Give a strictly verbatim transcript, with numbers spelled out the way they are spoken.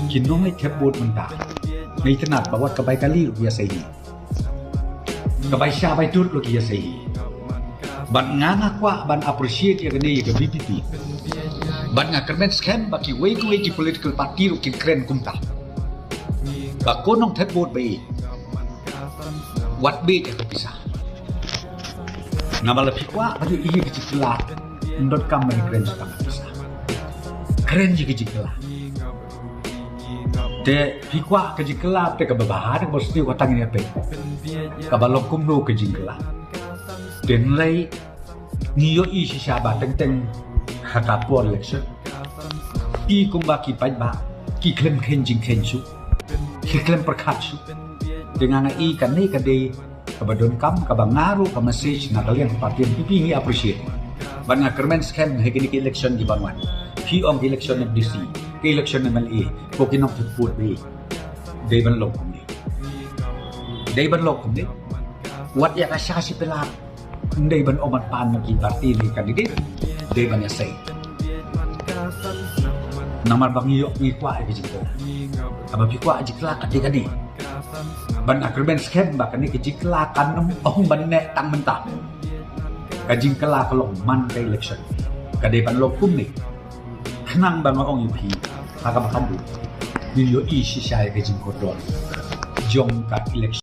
Ki nongleit thep vote mynta, nga itynnad ba wat ka bai kali ruh ki ïasei hi, ka bai sha bai tut ruh ki ïasei hi. Bad nga nga kwah ban appreciate ïa kane ïa ka V P P. Bad nga kyrmen skhem ba kiwei kiwei ki political party ruh kin kren kumta, ba ko nongthep vote ba ïeit, wat beh ïa ka pisa. Namar lada phi kwah ba ïohi ïa ka jingkylla, ym donkam ban kren tang ka pisa. Kren ïa ka jingkylla. Te phi kwah ka jingkylla te kaba bha, te kaba sniew, ka tang ïa phi. Kaba long kumno ka jingkylla? Te hynrei ngi ïohi shisha ba teng teng ha ka por election, i kumba ki paidbah ki khlem kheiñ jingkheiñ shuh, ki khlem pyrkhat shuh. Te nga nga i kane ka dei kaba donkam, kaba nga ruh ka message na ka liang party N P P ngi appreciate. Bad nga kyrmen skhem ha kine ki election ki ban wan, phi ong ki election M D C, ki election M L A, ko ki nongthep vote ba ïeit, dei ban long kumne. Dei ban long kumne. Wat ïa ka sha shi pela, ym dei ban ong ban pan na ki party ne candidate, dei ban ïasei. Namar ba ngi ïoh ngi kwah ïa ka jingkylla. Haba phi kwah jingkylla ka dei kane. Bad nga kyrmen skhem ba kane ka jingkylla kan ym ong ban neh tang mynta. Ka jingkylla ka long man ka election. Ka dei ban long kumne. Khnang ba nga ong ïa phi, ha kaba khatduh ngin ïohi shisha ïa ka jingkordor jong ka election.